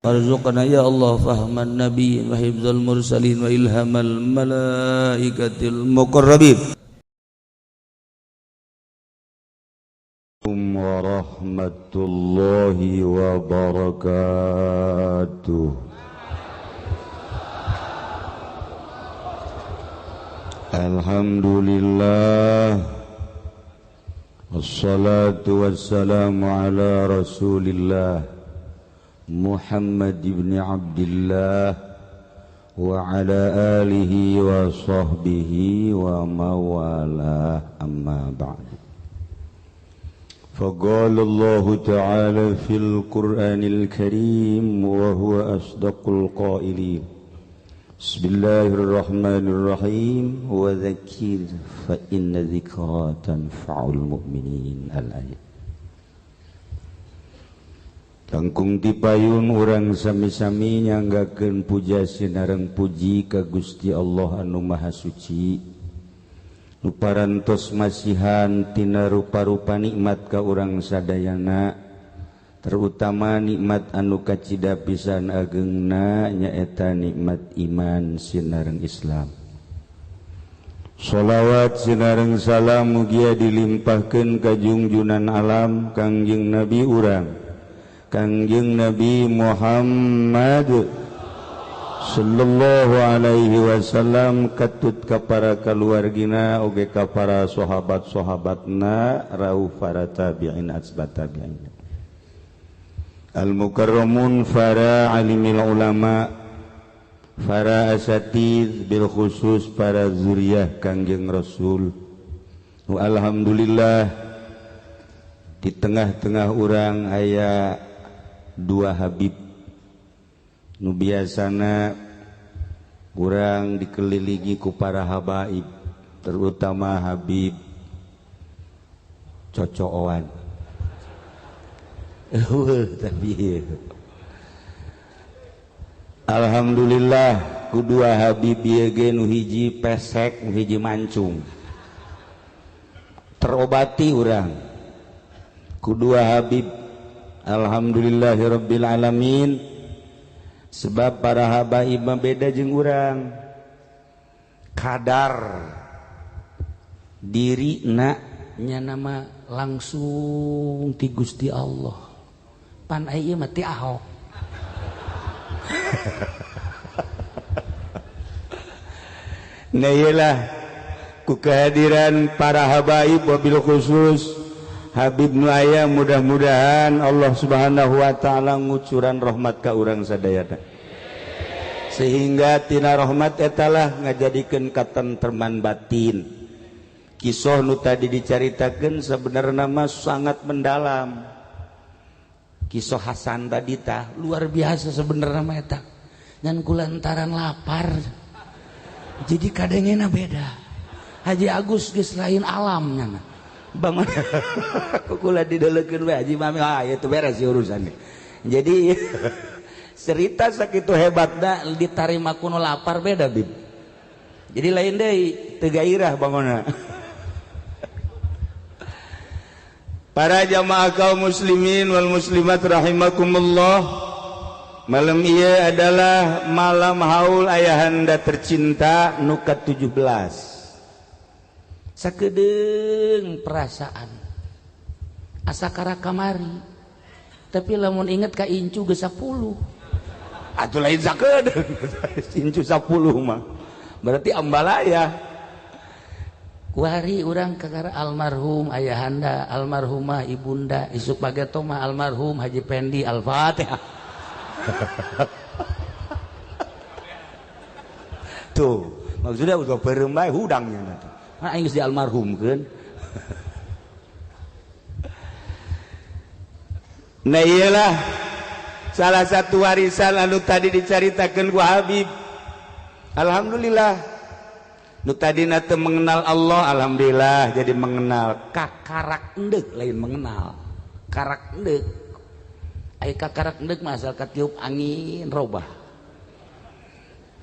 Warzuqna ya Allah fahman nabiyyin wa hifdzal mursalin wa ilhamal malaikatil muqarrabin. Warahmatullahi wabarakatuh. Alhamdulillah, wassalatu wassalamu ala rasulillah Muhammad ibn Abdillah wa ala alihi wa sahbihi wa mawalah, amma ba'du. فقال الله تعالى في القرآن الكريم وهو أصدق القائلين بسم الله الرحمن الرحيم وذكر فإن ذكرى تنفع المؤمنين. الآية. Tangkung tipayun urang sami-sami nyanggakeun puja sinareng puji ka Gusti Allah anu Maha Suci. Parantos masihan tina rupa-rupa nikmat ka urang sadayana, terutama nikmat anu kacida pisan agengna nyaeta nikmat iman sinareng Islam. Sholawat sinareng salam mugia dilimpahkeun ka junjunan alam Kangjeng Nabi urang, Kangjeng Nabi Muhammad sallallahu alaihi wasallam, katut ka para kaluargina oge ka para sahabat-sahabatna rauh para tabi'in asbat tabi'in al mukarramun para alimil ulama para asatidz bil khusus para zuriyah Kangjeng Rasul. Alhamdulillah di tengah-tengah urang aya dua habib nu biasana kurang dikelilingi ku para habaib, terutama Habib Cocooan. Tapi alhamdulillah kedua Habib ieu ge nu hiji pesek nu hiji mancung, terobati urang kedua Habib. Alhamdulillahirabbil alamin. Sebab para habaib mah beda jeung urang, kadar diri na nya nama langsung ti Gusti Allah, pan ai ieu mah ti Ahok. Nah iyalah ku kehadiran para habaib wabil khusus Habib nu aya, mudah-mudahan Allah Subhanahu wa taala ngucuran rahmat ka urang sadayana, sehingga tina rahmat etalah ngajadikeun katentreman batin. Kisah nu tadi dicaritakeun sebenarnya mah sangat mendalam. Kisah Hasan tadi tah luar biasa sebenarnya mah eta, ngan kulantaran lapar jadi kadengena beda. Haji Agus geus lain alamnya bangun kukula didelekeun we Haji Mami, ah itu beres urusannya. Jadi cerita sakitu hebatna ditarima kuno lapar beda bib. Jadi lain deui teu gairah bangunna. Para jamaah kaum muslimin wal muslimat rahimakumullah, malam ieu adalah malam haul ayahanda tercinta nu ka-17. Sakedeung perasaan asa kara kamari, tapi lamun inget ka incu geus 10. Atuh lain sakedeung incu 10 mah berarti ambalaya. Kuari urang kakara almarhum ayahanda, almarhumah ibunda, isuk bageto mah almarhum Haji Pendi. Al-Fatihah. Tuh maksudnya udah beureum bae hudangnya nanti. Aing geus dialmarhumkeun. Nah iyalah salah satu warisan anu tadi dicaritakeun ku Habib. Alhamdulillah nu tadina teu mengenal Allah, alhamdulillah jadi mengenal. Kakarak endek lain mengenal, karak endek. Ai kakarak endek mah asal katiup angin robah.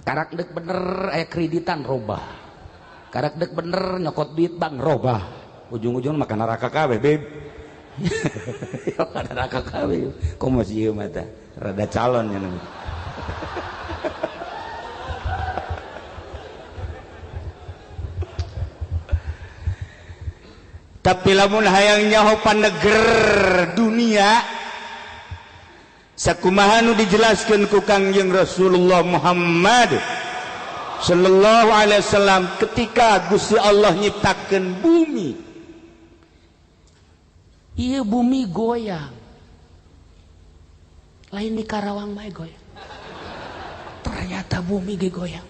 Karak endek bener aya kreditan robah. Karak dek bener nyokot duit bank robah. Ujung-ujung makan neraka kabeh beb. Ya ka neraka kabeh. Komo sieun mah tah rada calon nya. Tapi lamun hayang nyaho paneger dunia sakumaha nu dijelaskeun ku Kangjeng Rasulullah Muhammad sallallahu alaihi wasallam ketika Gusti Allah nyiptakeun bumi. Ieu bumi goyang. Lain di Karawang bae goyang. Ternyata bumi ge goyang.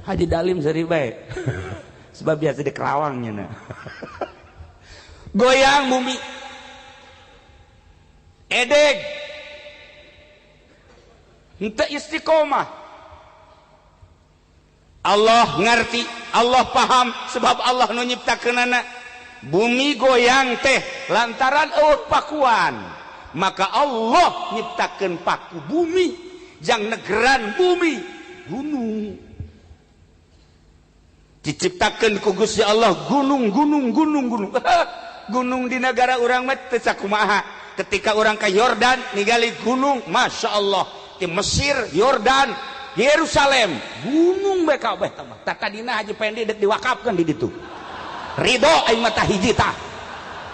Haji Dalim seuri bae. Sebab biasa di Kerawang nya. Goyang bumi. Edeg. Henteu istiqomah. Allah ngerti, Allah paham sebab Allah nu nyiptakeunana. Bumi goyang teh lantaran eueuh pakuan. Maka Allah nyiptakeun paku bumi jang negeran bumi gunung. Diciptakeun ku Gusti Allah gunung gunung gunung gunung. Gunung di negara urang mah teu sakumaha. Ketika urang ka Yordan ningali gunung, Masya Allah. Di Mesir, Yordan, Yerusalem, gunung bae kabeh tah mah. Tadina Haji Pendi deuk diwakafkeun di ditu. Ridho aing mah tah hiji tah.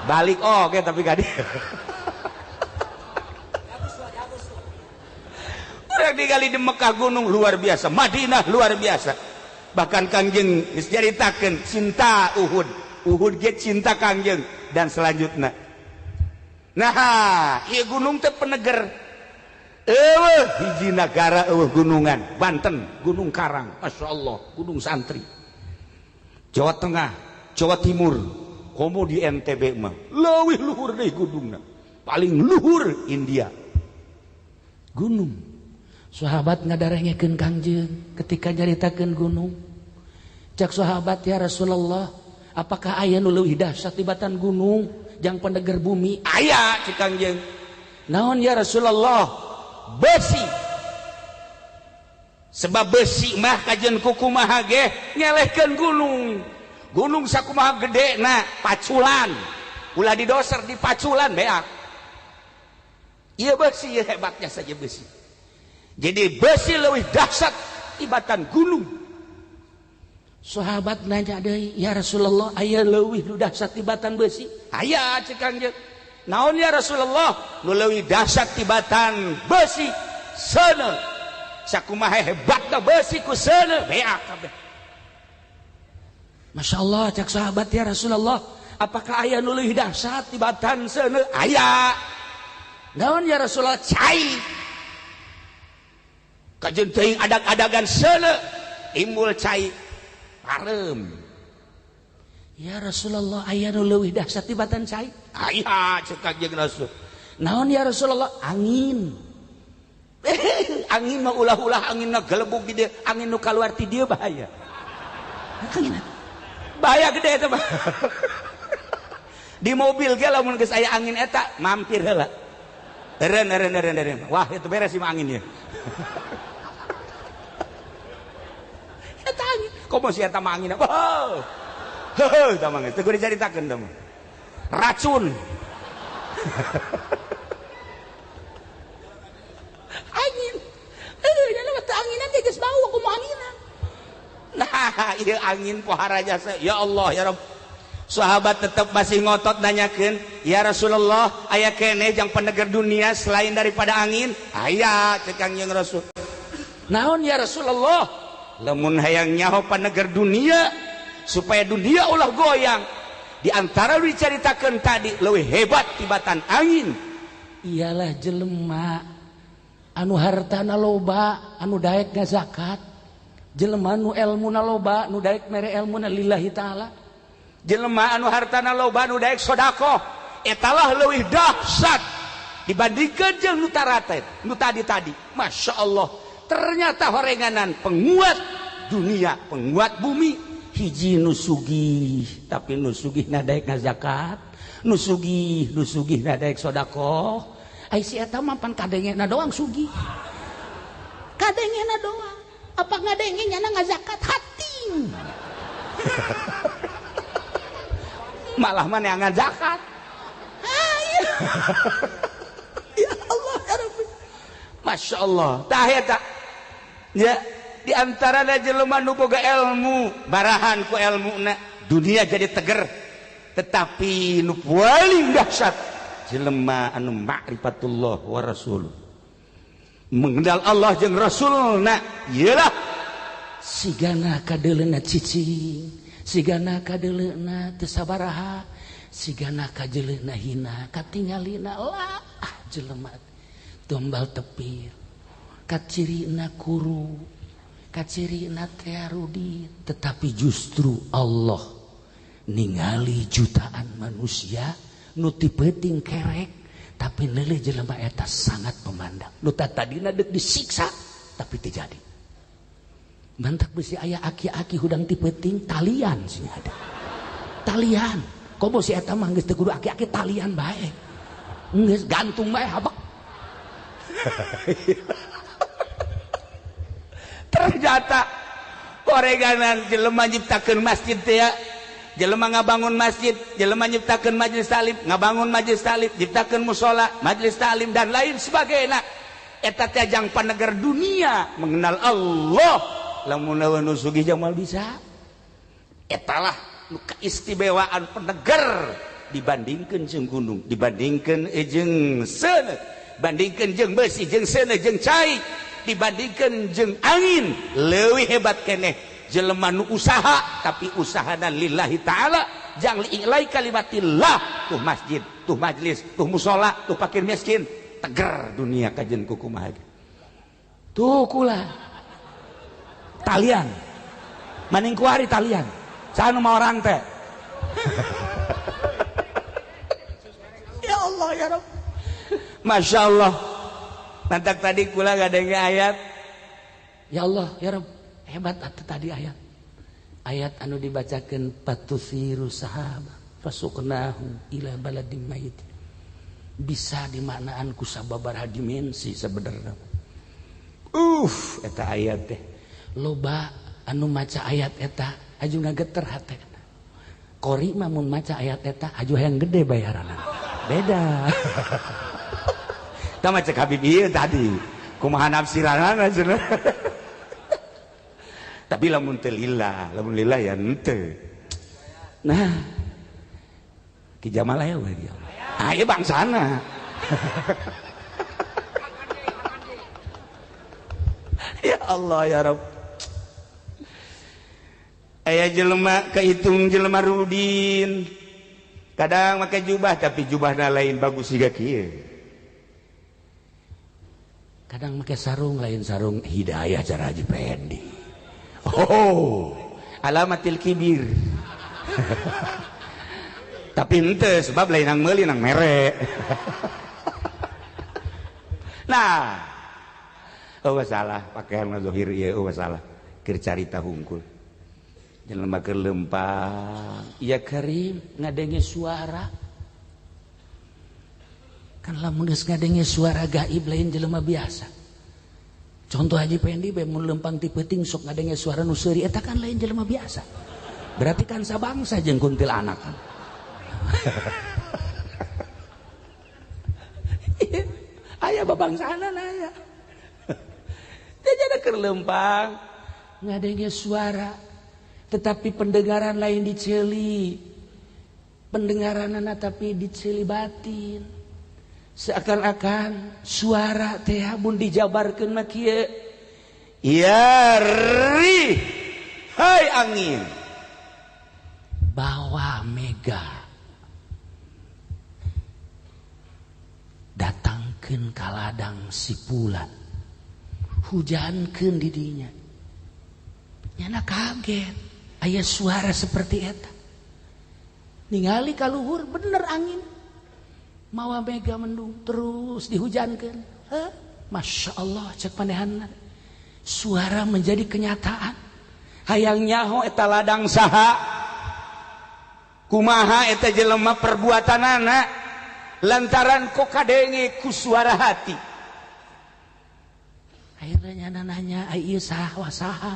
Balik oge tapi ka dieu. Urang ningali di Mekah gunung luar biasa, Madinah luar biasa. Bahkan Kangjeng geus nyaritakeun cinta Uhud, Uhud ge cinta Kangjeng dan selanjutnya. Nah, ieu gunung teh peneger. Eueuh hiji nagara eueuh gunungan, Banten, Gunung Karang, Masya Allah, Gunung Santri. Jawa Tengah, Jawa Timur, komo di NTB mah leuwih luhur deui gunungna. Paling luhur India. Gunung. Sahabat ngadarengekeun Kangjeng ketika nyaritakeun gunung. Cak sahabat, ya Rasulullah, apakah aya nu leuwih dahsyat tibatan gunung jang peneger bumi? Aya cek Kangjeng. Naon ya Rasulullah? Besi. Sebab besi mah kajen kukumaha ge nyelehkeun gunung. Gunung sakumaha gede na paculan. Ulah didoser dipaculan beak. Ieu besi hebatnya saja besi. Jadi besi leuwih dahsyat tibatan gunung. Sahabat nanya deui, ya Rasulullah, aya leuwih nu dahsyat tibatan besi? Aya cek Kangjeng. Naon ya Rasulullah? Nu leuwih dahsyat tibatan besi seuneu. Sakumaha hebatna besi ku seuneu beak kabeh. Masya Allah, cek sahabat, ya Rasulullah, apakah aya nu leuwih dahsyat tibatan seuneu? Aya. Naon ya Rasulullah? Cai. Kajen teuing adag-adagan seuneu timbul cai pareum. Ya Rasulullah, aya nu leuwih dahsyat tibatan cai? Aya cek Kangjeng Rasul. Naon ya Rasulullah? Angin. Angin mah ulah-ulah angin gelebug di dieu, angin nu kaluar ti dieu bahaya. Angin bahaya gede eta mah. Di mobil ge lamun geus aya angin eta mampir heula. Eren eren eren eren. Wah, itu beres sih mah angin ieu. Eta angin. Komo si eta mah angin. Oh. Heuh, tah mah geus teu kudu dicaritakeun tah mah. Racun. Angin. Heuh, nya mah teu anginan ge geus bau kumaha anginan. Nah, ieu angin pohara jasa. Ya Allah, ya Rabb. Sahabat tetap masih ngotot nanyakeun, ya Rasulullah, aya keneh jang peneger dunia selain daripada angin? Aya cek Kangjeng Rasul. Naon ya Rasulullah? Lamun hayang nyaho peneger dunia supaya dunia ulah goyang, di antara lu dicaritakeun tadi leuwih hebat tibatan angin. Ialah jelema anu hartana loba, anu daek ngazakat. Jelema nu elmuna loba, nu daek mere elmuna lillahi ta'ala. Jelema anu hartana loba, nu daek sedekah, etalah leuwih dahsyat dibandingkeun jeung nu tarate, nu tadi-tadi. Masya Allah, ternyata horenganan penguat dunia, penguat bumi. Hiji nu sugih, tapi nu sugih na daek ngazakat, nu sugih, nu sugih na daek sedekah. Ai si eta mah pan kadengena doang sugih. Kadengena doang. Apa ngadenge nyana ngazakat hati. Malah mana yang ngazakat. Ya Allah ya Rabbi. Masya Allah. Tah eta. Ya, di antara jelema nu boga ilmu, barahan ku ilmuna, dunia jadi teger. Tetapi nu paling dahsyat jelema anu ma'rifatullah wa rasul. Mengenal Allah jeung Rasulna, iyalah sigana kadeuleuna cicing, sigana kadeuleuna teu sabaraha, sigana kajeleuna hina, katingalina lah jelema tombal tepir, kacirina kuru, kacirina tearudin. Tetapi justru Allah ningali jutaan manusia nu ti peuting kerek, tapi neuleuh jelema eta sangat memandang. Nu tadina deuk disiksa tapi teu jadi. Mantak besi aya aki-aki hudang ti peuting talian sih ada. Talian. Komo si eta mah geus teu kudu aki-aki talian bae. Geus gantung bae habek. Ternyata koreganan jelema nyiptakeun masjid teh ya. Jelema ngabangun masjid, jelema nyiptakeun majelis taklim, ngabangun majelis taklim, nyiptakeun mushola, majelis taklim dan lain sebagainya. Eta teh jang paneger dunia mengenal Allah. Lamun nu sugih jamal bisa. Etalah nu keistimewaan peneger dibandingkeun jeung gunung, dibandingkeun jeung seuneu, bandingkeun jeung besi, jeung seuneu, jeung cai, dibandingkeun jeung angin, leuwih hebat keneh jelema nu usaha tapi usahana lillahi ta'ala, jang li'ilai kalimatillah, tuh masjid, tuh majlis, tuh musola, tuh fakir miskin, teger dunia kajen kukumaha. Tuh kula talian maning kuari talian saha nu mawa orang teh. Ya Allah ya Rabb. Masya Allah. Mantak tadi kula ngadenge ayat. Ya Allah ya Rabb, hebat atuh tadi ayat. Ayat anu dibacakeun patusiru sahaba fasuqnahu ila baladim mayit. Bisa dimaknaan ku sababaraha dimensi sebenarnya. Eta ayat teh. Loba anu maca ayat eta aju ngageter hatena. Qori mah mun maca ayat eta aju hayang gede bayaranna. Beda. Tah maca Habib ieu tadi. Kumaha nafsiranana cenah. Tapi lamun teu lillah, lamun lillah ya henteu. Nah, Ki Jamal aya we dia. Ah, ieu bangsana. Ya Allah ya Rabb. Aya jelema kehitung jelema rudin. Kadang make jubah tapi jubahna lain bagus siga kieu. Kadang make sarung lain sarung hidayah cara Haji Pendi. Oh, alamatil kibir. Tapi henteu sebab lain nang meuli nang mere. Nah, oh salah pakaian mah zahir ieu oh salah. Keur carita hungkul. Jelema keur lempang, ya Karim ngadenge suara. Kan lamun geus ngadenge suara gaib lain jelema biasa. Contoh Haji Pendi bae mun lempang ti peuting sok ngadenge suara nu seuri eta kan lain jelema biasa. Berarti kan sabangsa jeung kuntilanak kan. Aya babangsana aya. Teh jadi keur lempang ngadenge suara tetapi pendengaran lain diceli. Pendengaranana tapi diceli batin. Seakan-akan suara teh mun dijabarkeun mah kieu. Ya ri, hai angin, bawa mega datangkeun ka ladang si pulan, hujankeun di dinya. Nyana kaget aya suara seperti eta. Ningali ka luhur bener angin mawa mega mendung terus dihujankan. Heh, Masya Allah cek panehanna. Suara menjadi kenyataan. Hayang nyaho eta ladang saha, kumaha eta jelema perbuatanana, lantaran kok kadenge ku suara hati. Akhirnya nyana nanya, ai ieu saha wa saha?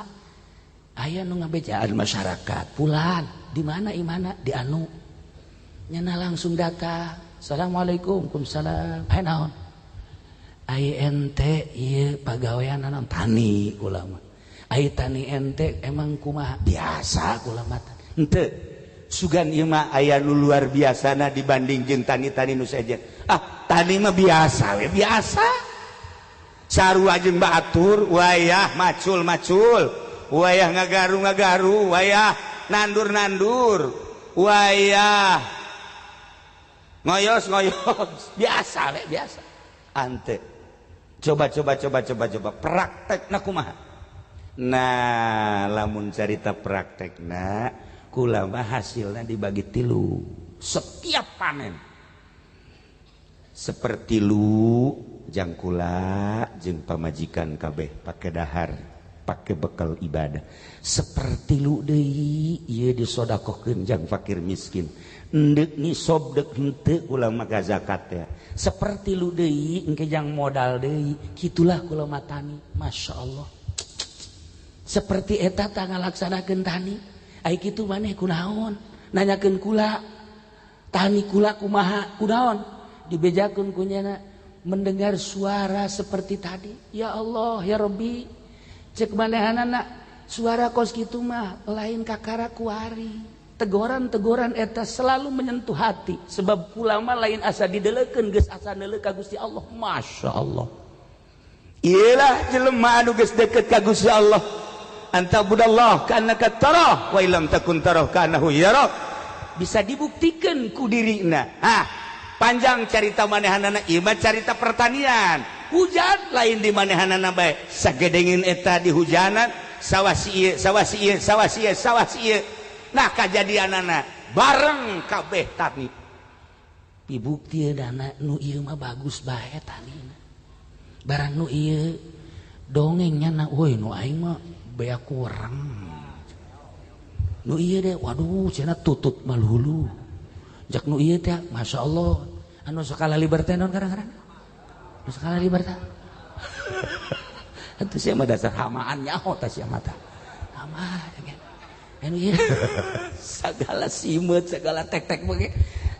Aya nu ngabejaan masyarakat. Pulan, di mana imana? Di anu. Nyana langsung datang. Assalamualaikum. Waalaikumsalam. Aya naon? Ai ente ieu pagawean naon? Tani kula mah. Ai tani ente emang kumaha? Biasa kula mah. Henteu. Sugan ieu mah aya nu luar biasana dibanding jeung tani-tani nu sejen. Ah, tani mah biasa we, biasa. Sarua jeung batur, wayah macul-macul, wayah ngagaru-ngagaru, wayah nandur-nandur, wayah ngoyos-ngoyos, biasa we, biasa. Ante. Coba coba coba coba coba praktekna kumaha? Nah, lamun carita praktekna kula mah hasilna dibagi tilu setiap panen. Seperti lu jang kula jeung pamajikan kabeh pake dahar, pake bekal ibadah. Seperti lu deui ieu disodakohkeun jang fakir miskin. Endek nisob dek henteu kula mah zakat ya. Seperti lu deui engke jang modal deui, kitulah kula mah tani. Masya Allah. Seperti eta tah ngalaksanakeun tani. Ai kitu maneh kunaon? Nanyakeun kula. Tani kula kumaha? Kunaon? Dibejakeun kunyana mendengar suara seperti tadi. Ya Allah, ya Rabbi. Cek manehanana suara kos kitu mah lain kakara kuari. Teguran-teguran eta selalu menyentuh hati sebab kula mah lain asa didelekeun geus asa neuleuh ka Gusti Allah. Masya Allah. Iyalah jelema anu geus deket ka Gusti Allah. Anta budallah ka'annaka tarah wa illam takun tarah ka'annahu yarak. Bisa dibuktikan ku dirina. Hah, panjang carita manehanana ieu mah carita pertanian. Hujan lain di manehanana bae. Sagedengin eta di hujanan, sawah si ieu, sawah si ieu, sawah si ieu, sawah si ieu. Nah kajadianana bareng kabeh tani. Dibukti dana nu ieu mah bagus bae tanina. Barang nu ieu dongengnya na euy nu aing mah bea kurang. Nu ieu deh waduh cenah tutut malhulu. Jak nu ieu teh Masya Allah anu sakala liberté naon kadang-kadang. Nu sakala liberté. Atuh sia mah dasar hamaan nyaho tah sia mah tah. Hama anu ieu sagala simeut segala tek-tek bege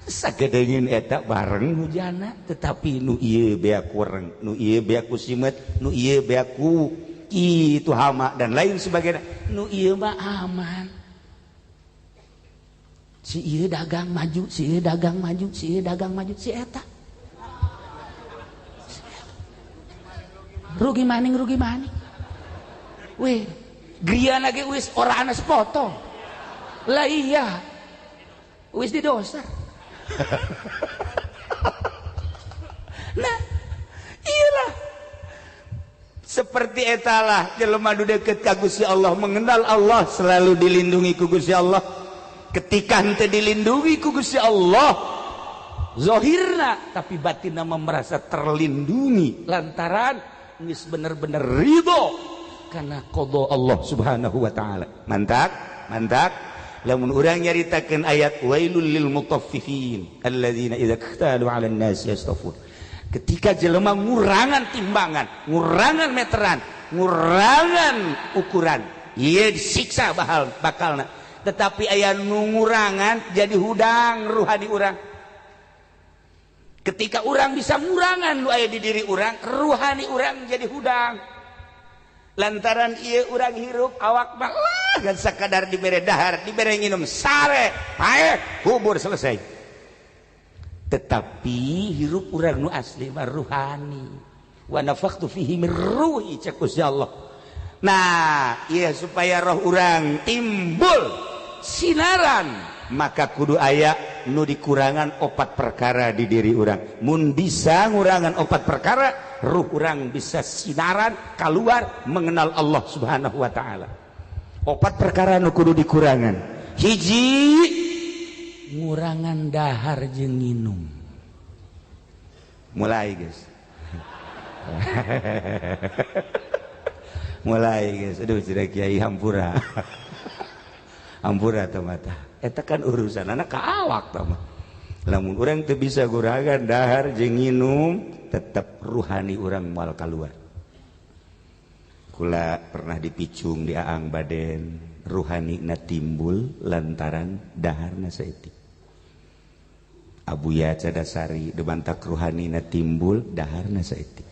sagedengin eta bareng hujana tetapi nu ieu bea kurang, nu ieu bea ku simeut, nu ieu bea ku itu hama dan lain sebagainya. Nu ieu mah aman. Si ieu dagang maju, si ieu dagang maju, si ieu dagang maju, si eta rugi maning, rugi maning. Weh, griana ge wis ora ana sepotong. Lah iya. Wis didosa. Nah, iyalah. Seperti etalah jelema nu deket ka Gusti Allah, mengenal Allah, selalu dilindungi ku Gusti Allah. Ketika henteu dilindungi ku Gusti Allah zahirna tapi batinna merasa terlindungi lantaran geus bener-bener ridho karena qada Allah Subhanahu wa taala. Mantap, mantap. Lamun urang nyaritakeun ayat wailul lil mutaffifin alladzina idza iktalu 'alan nas yastafun. Ketika jelema ngurangan timbangan, ngurangan meteran, ngurangan ukuran, ieu disiksa bakalna. Tetapi aya nu ngurangan jadi hudang ruhani urang. Ketika urang bisa ngurangan nu aya di diri urang, ruhani urang jadi hudang. Lantaran ieu urang hirup awak mah lah gan sakadar dibere dahar, dibere nginum sare, paeh, kubur selesai. Tetapi hirup urang nu asli mah ruhani. Wa nafakhtu fihi min ruhi cek Gusti Allah. Nah, iya supaya roh urang timbul sinaran, maka kudu aya nu dikurangan opat perkara di diri urang. Mun bisa ngurangan opat perkara, ruh urang bisa sinaran keluar mengenal Allah Subhanahu wa taala. Opat perkara nu kudu dikurangan. Hiji, ngurangan dahar jeung nginum. Mulai guys. Mulai guys. Aduh tidak kiai hampura. Hampura teh mata. Eta kan urusan anak ka awak tah mah. Lamun urang teu bisa gurangan dahar jeung nginum, tetep ruhani urang moal kaluar. Kula pernah dipicung di Aang Baden, ruhani na timbul lantaran daharna saeutik. Abuya Cadasari debantak ruhanina timbul daharna saeutik.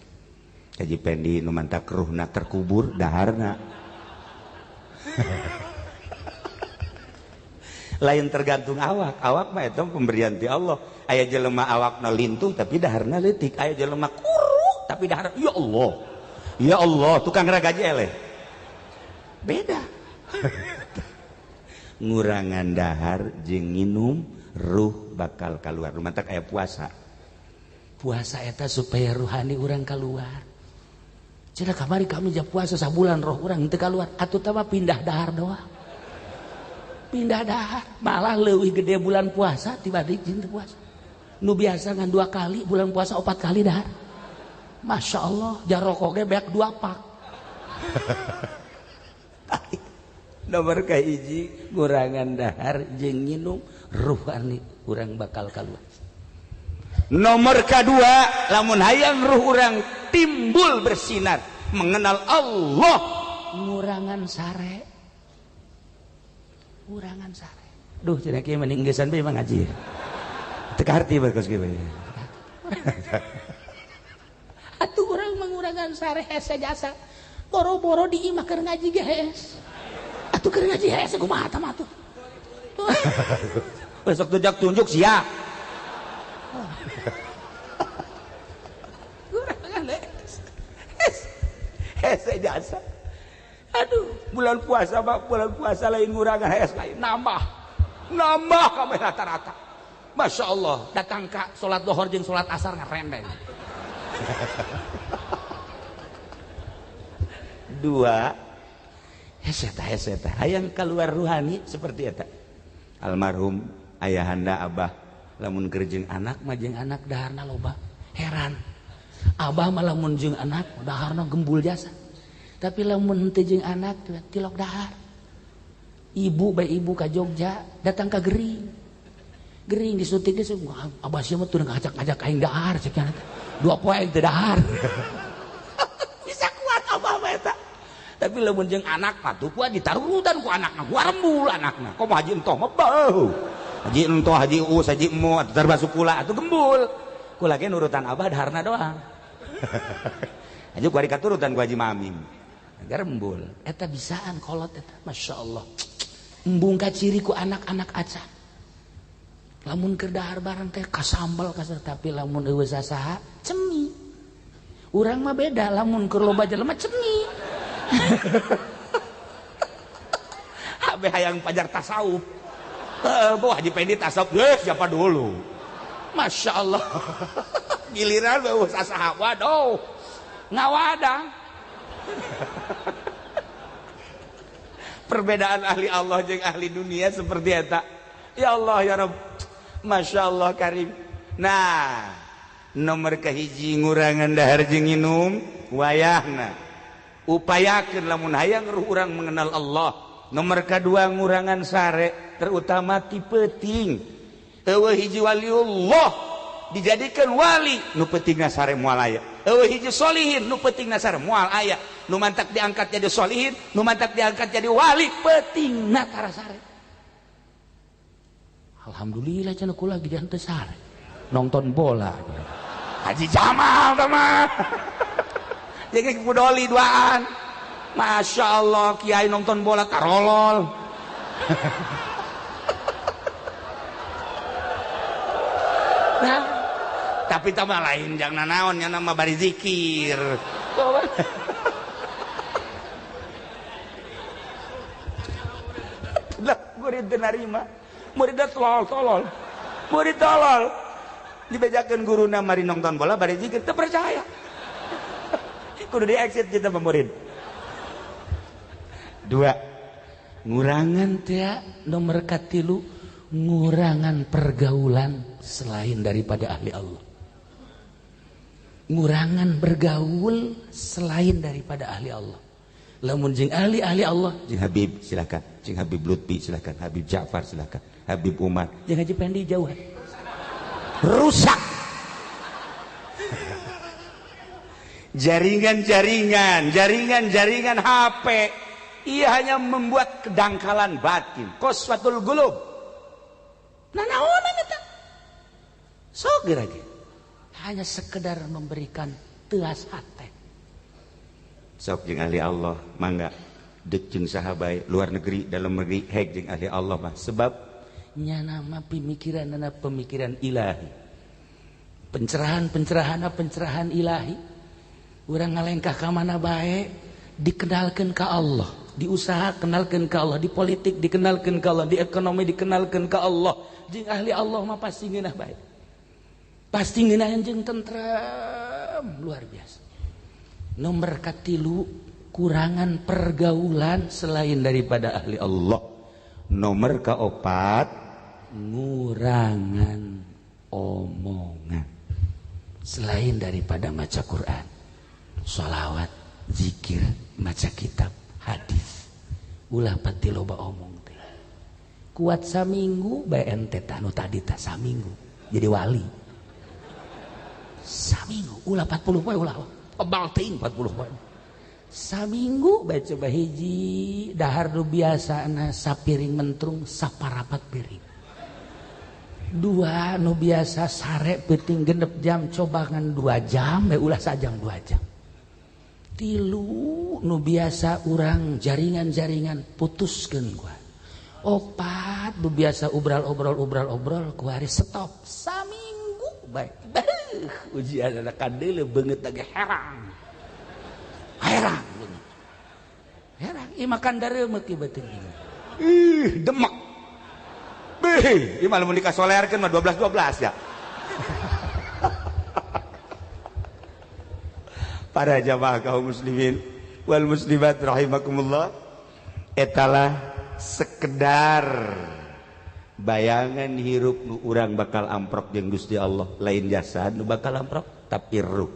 Haji Pendi nu mantak ruhna terkubur daharna. Lain tergantung awak, awak mah eta pemberian ti Allah. Aya jelema awakna lintuh tapi daharna leutik, aya jelema kuru tapi dahar ya Allah. Ya Allah, tukang ragaji eleh. Beda. Ngurangan dahar jeung nginum ruh bakal keluar. Mantak aya puasa. Puasa eta supaya ruhani urang keluar. Cenah kamari kami ja puasa sabulan roh urang teu keluar, atuh tah pindah dahar doang. Pindah dahar, malah leuwih gede bulan puasa tibalik jeung teu puasa. Nu biasa ngan 2 kali bulan puasa 4 kali dahar. Masya Allah, jarokok ge beak 2 pak. Nomor kahiji ngurangan dahar jeung nginum ruhani urang bakal keluar. Nomor kedua, lamun hayang ruh urang timbul bersinar mengenal Allah, ngurangan sare. Ngurangan sare. Duh, cenah kieu mending geus bae ngaji. Teu kaharti bae kos kieu. Atuh urang mengurangan sare hese jasa. Boro-boro di imah keur ngaji ge hees. Atuh keur ngaji hees kumaha tah mah atuh. Besok tunjuk tunjuk sia. Hese jasa. Aduh, bulan puasa Pak, bulan puasa lain ngurangan hees lain nambah. Nambah kabeh rata-rata. Masya Allah, datang ka salat lohor jeung salat asar ngarendeng. Dua, hese tah hese tah hayang keluar ruhani seperti eta. Almarhum ayahanda abah lamun keur jeung anak mah jeung anak daharna loba. Heran. Abah mah lamun jeung anak daharna gembul jasa. Tapi lamun henteu jeung anak tilok dahar. Ibu bae ibu ka Jogja datang ka gering. Gering disuntik geus abah sia mah teu ngajak-ngajak aing dahar cek nya. 2 poe aing teu dahar. Bisa kuat abah mah eta. Tapi lamun jeung anak mah tuh kuat ditarutan ku anakna, gua rembul anakna. Komo haji entoh mah beuh. Haji entoh, haji us, haji emo, termasuk kula atuh gembul. Kula ge nurutan abah daharna doang. Haji kuari katurutan ku haji mamim. Garembul eta bisaan kolot eta Masya Allah. Embung kaciri ku anak-anak acan. Lamun keur dahar bareng teh kasambel kasar, tapi lamun eueuh sasaha cemi. Urang mah beda, lamun keur loba jelema cemi. Habe hayang pajar tasawuf. Bawa Haji Pendi tasawuf, siapa dulu? Masya Allah. Giliran eueuh sasaha, waduh. Ngawadang. Perbedaan ahli Allah jeung ahli dunia seperti eta. Ya Allah ya Rabb. Masya Allah karim. Nah, nomor kahiji ngurangan dahar jeung nginum wayahna. Upayakeun lamun hayang ruh urang mengenal Allah. Nomor kadua ngurangan sare, terutama ti peuting. Eueuh hiji waliullah dijadikan wali nu peutingna sare moal aya. Eueuh hiji solihin nu peutingna sare moal aya. Nu mantak diangkat jadi solihin, nu mantak diangkat jadi wali peutingna tara sare. Alhamdulillah cenah kula ge teu sare. Nonton bola. Haji Jamal tah mah. Jadi kudoli duaan. Masya Allah kiai nonton bola tarolol. Nah, tapi tambah lain jangan naon nya nama bari zikir. Lah murid teu narima. Murid tolol tolol. Murid tolol. Dibejakeun guruna mari nonton bola bari zikir teu percaya. Kudu di exit kita murid. Dua, ngurangan teh nomor katilu, ngurangan pergaulan selain daripada ahli Allah. Ngurangan bergaul selain daripada ahli Allah. Lamun jeung ahli-ahli Allah, jeung Habib silakan, jeung Habib Lutfi silakan, Habib Ja'far silakan, Habib Umar, jeung Haji Pendi jauhan. Rusak. Jaringan-jaringan, jaringan-jaringan HP, ia hanya membuat kedangkalan batin, qaswatul qulub. Nah, naonan eta? Sok geura ge. Hanya sekedar memberikan teas hate. Sok jeung ahli Allah mangga deuk jeung saha bae luar negeri dalam negeri hek jeung ahli Allah mah sebab nyana mah pemikiranna pemikiran ilahi. Pencerahan-pencerahanna pencerahan ilahi. Urang ngalengkah ka mana bae dikenalkeun ka Allah, di usaha kenalkeun ka Allah, di politik dikenalkeun ka Allah, di ekonomi dikenalkeun ka Allah. Jeung ahli Allah mah pasti ngeunah bae. Pasti ngeunah jeung tentrem luar biasa. Nomor katilu kurangan pergaulan selain daripada ahli Allah. Nomor keopat ngurangan omongan selain daripada maca Quran, sholawat, zikir, maca kitab, hadis. Ulah pati loba omong teh. Kuat saminggu bae ente tah nu tadi tah saminggu jadi wali. Saminggu ulah 40 poe ulah. Kebal teuing 40 poe. Saminggu bae coba hiji dahar nu biasana sapiring mentrung saparapat piring. Dua nu biasa sare peuting 6 jam coba ngan 2 jam bae ulah sajam 2 jam. Tilu nu biasa urang jaringan-jaringan putuskeun gua. Opat nu biasa obral-obrol kuari stop saminggu bae. Beuh, ujian anak kadeuleu beungeut lagi herang. Herang beungeut. Herang ieu makan dareumeuk ieu beuteung. Ih, demek. Beuh, ieu mah lamun dikasolerkeun mah 12-12 ya. Para jamaah kaum muslimin wal muslimat rahimakumullah, etalah sekedar bayangan hirup nu urang bakal amprok jeung Gusti Allah, lain jasad nu bakal amprok tapi ruh.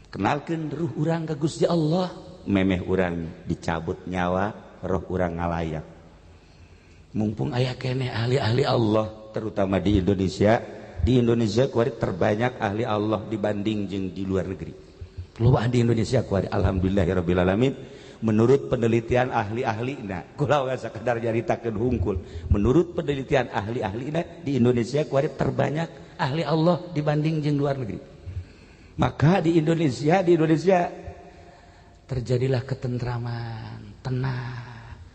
Kenalkeun ruh urang ka Gusti Allah, memeh urang dicabut nyawa, roh urang ngalayak. Mumpung aya keneh ahli-ahli Allah terutama di Indonesia. Di Indonesia kuari terbanyak ahli Allah dibanding jeung di luar negeri. Loba di Indonesia kuari alhamdulillahirabbil alamin. Menurut penelitian ahli-ahlina, kula sakadar nyaritakeun hungkul. Menurut penelitian ahli-ahlina di Indonesia kuari terbanyak ahli Allah dibanding jeung luar negeri. Maka di Indonesia terjadilah ketentraman, tenang.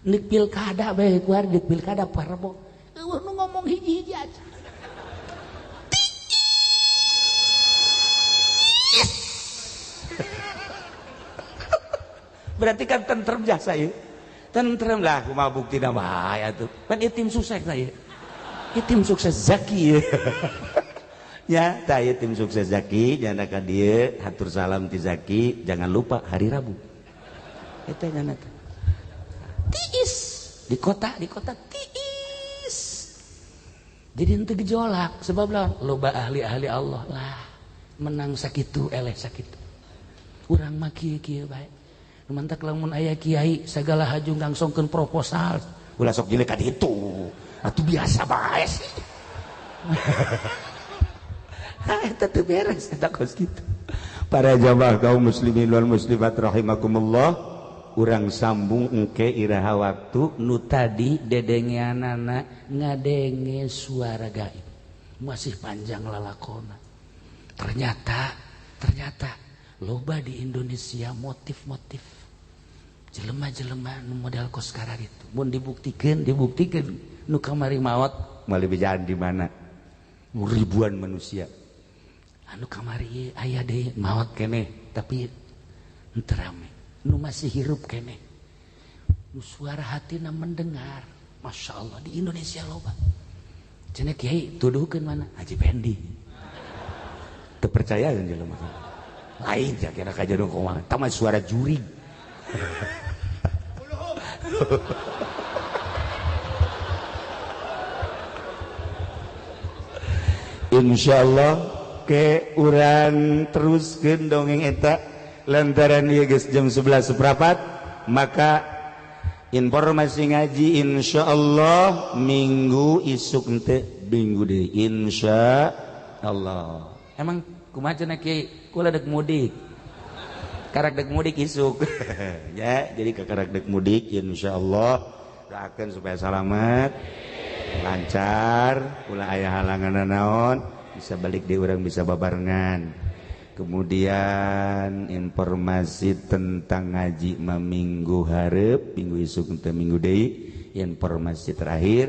Nek pilkada bae kuari nek pilkada parbo. Eueuh nu ngomong hiji-hiji aja. Berarti kan tentrem jasa ya. Tentrem lah kumaha buktina bae atuh. Pan ieu tim sukses ieu. Ieu tim sukses Zaki. Ya, tah ieu tim sukses Zaki nyana ka dieu hatur salam ti Zaki, jangan lupa hari Rabu. Eta nyana teh. Tiis di kota tiis. Jadi henteu gejolak sebab lah loba ahli-ahli Allah lah menang sakitu eleh sakitu. Urang mah kieu-kieu bae. Mantak lamun aya kiai sagala haju ngangsongkeun proposal ulah sok jelek ka ditu atuh biasa bae sih. Eta teu beres eta kos kitu. Para jamaah kaum muslimin wal muslimat rahimakumullah, urang sambung engke iraha waktu nu tadi dedengeanana ngadenge suara gaib masih panjang lalakona. Ternyata loba di Indonesia motif-motif jelema-jelema nu model koskara itu mun dibuktikan nu kamari maot moal bejaan di mana ribuan manusia anu kamari aya deui maot keneh tapi henteu rame nu masih hirup keneh nu suara hatina mendengar. Masya Allah di Indonesia loba cenah kiai tuduhkeun mana Haji Pendi teu percaya jelema lain ja kira ka jodoh kumaha tah mah suara juri. Insyaallah ke urang teruskeun dongeng eta lantaran ieu geus jam 11.15, maka informasi ngaji insyaallah minggu isuk henteu minggu deui insyaallah. Emang kumaha cenah kiai kula dek mudik. Karak dek mudik isuk. Ya, jadi kakarak dek mudik insyaallah doakeun supaya salamet, lancar, ulah aya halangan naon. Bisa balik di urang bisa babarengan. Kemudian informasi tentang ngaji minggu hareup, minggu isuk teh minggu deui, informasi terakhir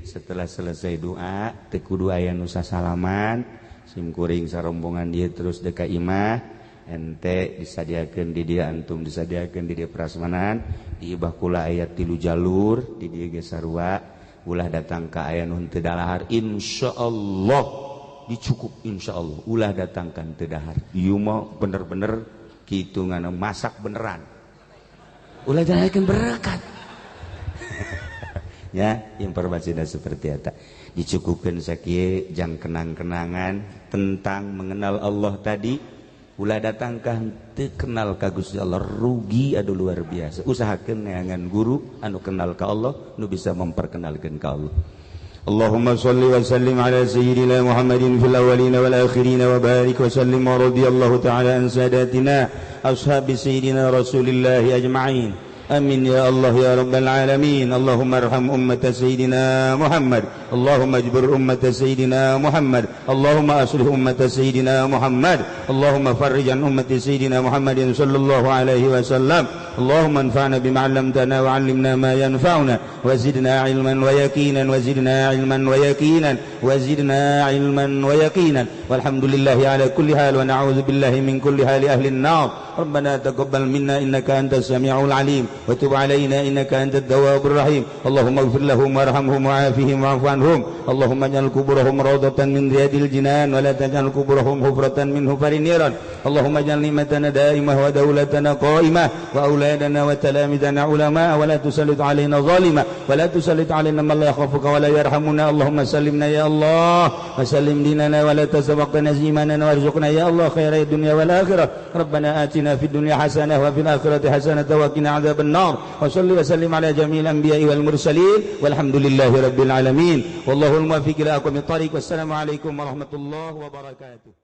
setelah selesai doa teu kudu aya nu sasalaman, sim kuring sarombongan dia terus deka imah ente disadiakeun di dia, antum disadiakeun di dia prasmanan di ibah kula aya 3 jalur di dia ge sarua, ulah datang ka aya nu teu dalahar, insyaallah dicukup, insyaallah ulah datangkan teu dahar. Ieu mah bener-bener kitu ngana masak beneran, ulah datangkeun berkat. Ya, informasinya seperti eta dicukupkan sakieu jang kenang-kenangan tentang mengenal Allah tadi. Ulah datangkan teu kenal ka Gusti Allah, rugi aduh luar biasa. Usahakeun neangan guru anu kenal ka Allah nu bisa memperkenalkeun ka Allah. Allahumma shalli wa sallim ala sayyidina Muhammadin fil awwalin wal akhirin wa barik wa sallim wa radhiyallahu ta'ala an sadatina ashabi sayyidina Rasulillah ajma'in. Amin ya Allah ya Rabbal Alamin. Allahumma arham ummata Sayyidina Muhammad. Allahumma ajbur ummata Sayyidina Muhammad. Allahumma aslih ummata Sayyidina Muhammad. Allahumma farrij an ummati Sayyidina Muhammadin sallallahu alaihi wasallam. Allahumma anfa'na bima 'allamtana wa 'allimna ma yanfa'una wa zidna 'ilman wa yaqinan wa zidna 'ilman wa yaqinan wa zidna 'ilman wa yaqinan. Walhamdulillahi ala kulli hal wa na'udzu billahi min kulli hali ahli an-nar. Rabbana taqabbal minna innaka antas samiul 'alim wa tub 'alaina innaka antat tawwabur rahim. Allahumma ighfir lahum warhamhum wa'afihim wa'fu anhum. Allahumma ij'al kuburahum rawdatan min riyadil jinan wa la taj'al kuburahum hufratan min hufarin niran. Allahumma ij'al ni'matana da'imah wa dawlatana qa'imah wa auladana wa talamidana ulama wa la tusallit 'alaina zalima wa la tusallit 'alaina man la yakhafuka wa la yarhamuna. Allahumma sallimna ya Allah wa sallim dinana wa la tasabaqna imanana warzuqna ya Allah khairay dunya wal akhirah. Rabbana atina fid dunya hasanah wa fil akhirati hasanah wa qina adzaban nar. Wa salli wa sallim ala jami'il anbiya'i wal mursalin walhamdulillahi rabbil alamin. Wallahul muwaffiq ila aqwamit thariq. Wassalamu alaikum warahmatullahi wabarakatuh.